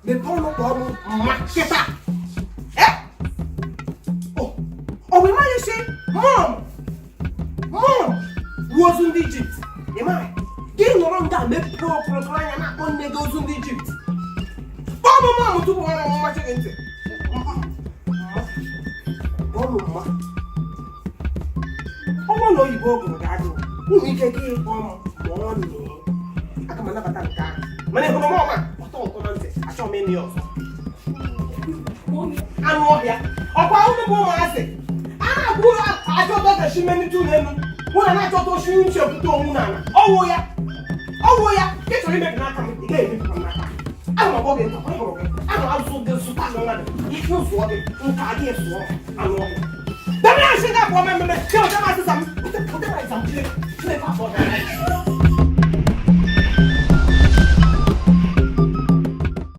Mepee ọnụ kpọọ m mma kịta. Ọ bụ ịmaghị sị mom mom wu ozu ndị Ijipt? Ịmaghị? Gị nọrọ nga mepee okporokoro anya na-akpọ nne gị ozu ndị Ijipt. Kpọọ m mom tupu nwa m mmachi gị ntị. Kpọọ m mma. Ọ bụrụ na oyibo gụrụ gị agụụ, nwere ike gị kpọọ m ma ọ nee, aga m anabata nke ahụ. Mana ị hụrụ m ọma ọtọ ụtọ na ntị, achọghị m ịnụ ya ọzọ. Anụ ọhịa, ọkwa unu bụ ụmụazị a na-agwụ achọ ụtọ ga-esi melite unu elu, unu na-achọta osi nchi okwute onwu n'ala. Ọwụ ya, ọwụ ya ka ị chọrọ imebi n'aka m. Ị gaghị emebikwa m n'aka m. Ahụ m gị nta, hụrụ gị ahụ azụ gị zụta mmadụ ihe zụọ gị nke adị sụọ. Anụ ọhịa, debe ya nsị ga-abụọ mmemme ke weta m asịsa m, weta m asịsa m. Chineke, Chineke akpọ gị.